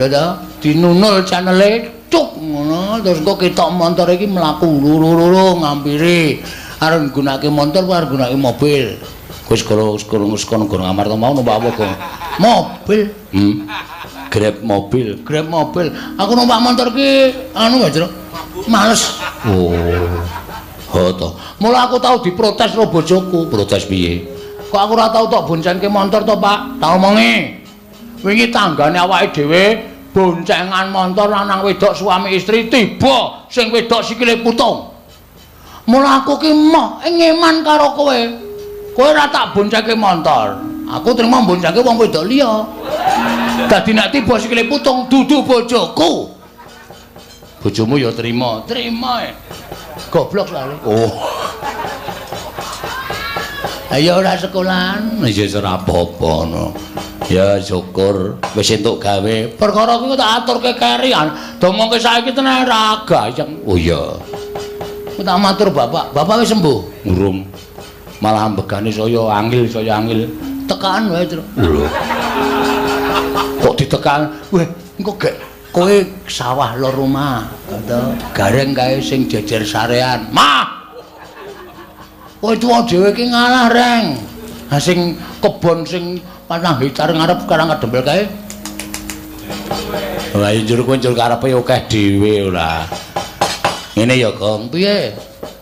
Ya ta, dinunul channele cuk ngono terus engko ketok montor iki mlaku luru-luru ngampiri. Arep nggunakake montor apa arep nggunakake mobil? Wis kono kono Amarta mau numpak apa kok? Mobil. Grab mobil, grab mobil. Aku numpak motor ki anu wae, Jro. Males. Oh. Oh to. Mula aku tau diprotes karo bojoku. Protes piye? Kok aku ora tau tok boncengke motor to, Pak? Tak omongi. Wingi tanggane awake dhewe boncengan motor lanang wedok suami istri tiba sing wedok sikile putung. Mula aku ki moh ngeman karo kowe. Kowe ora tak boncengke motor. Aku trimo boncengke wong wedok liya. Dadi nek tiba sikile putung dudu bojoku. Bojomu ya trima, trima e. Goblok soalé. Oh. Ayo ora sekolahan, ya ora apa-apa no. Ya syukur wis entuk gawe. Perkara kuwi tak aturke keri, domongke saiki tenan ora gayeng. Oh iya. Aku tak matur bapak, bapak wis sembuh. Urung. Malah ambegane saya angil, saya angil. Tekan wae, Tru. Lho. Kok ditekan? Weh, engko gek kowe sawah lor omah, to. Gareng kae sing jejer sarean. Mah. Kowe tuwa dhewe iki ngalah, Reng. Ha sing kebon sing 4 hektar ngarep karang kadempel kae. Lah njur kowe njur karepe akeh dhewe ora. Ngene ya, Gong. Piye?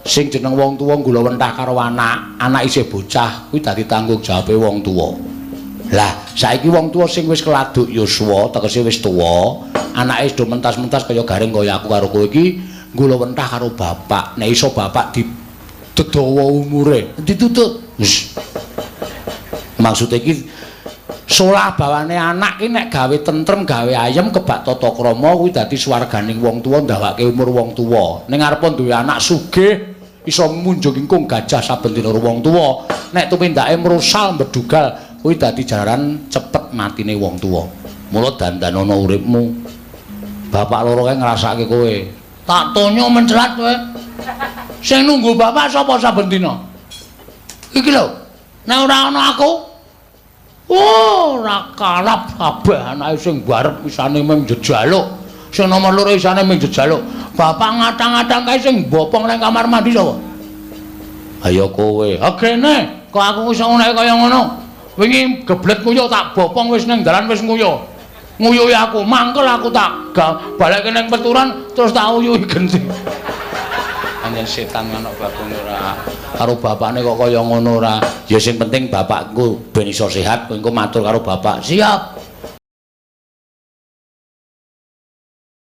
Sing jeneng wong tuwa nggula wentah karo anak, anak isih bocah kuwi dadi tanggung jawabe wong tuwa. Lah, saiki wong tuwa sing wis keladuk yuswa, tegese wis tuwa, anake wis do mentas-mentas kaya garing kaya aku karo kowe iki nggula wentah karo bapak. Nek iso bapak didedawa umure, ditutut. Wis. Maksude iki solah bawane anak ki nek gawe tentrem, gawe ayem, kebak tata krama kuwi dadi swarganing wong tuwa, ndawake umur wong tuwa. Ning arepa duwe anak sugih iso munjung ingkung gajah saben dina wong tuwa. Nek tumindake mrusal mbedugal kuwi dadi jalaran cepet matine wong tuwa. Mula dandanono uripmu. Bapak loro kae ngrasake kowe. Tak tonyo mencelat kowe. Sing nunggu bapak sapa saben dina? Iki lho. Nek ora ana aku, oh, ora kalap kabeh anake sing barep isane mung njejaluk. Sing nomor loro isane mung njejaluk. Bapak ngatang-ngatang kae sing bopong nang kamar mandi sapa? Ayo kowe. Ha kene, kok aku iso ngene kaya ngono. Wingi geblet nguyuh tak bopong wis nang dalan wis nguyuh. Nguyuhi aku, mangkel aku tak balekke nang peturan terus tak uyuhi genti. Anjen setan manuk bagong ora. Karo bapakne kok kaya ngono ora. Ya sing penting bapakku ben iso sehat, kowe engko matur karo bapak. Siap.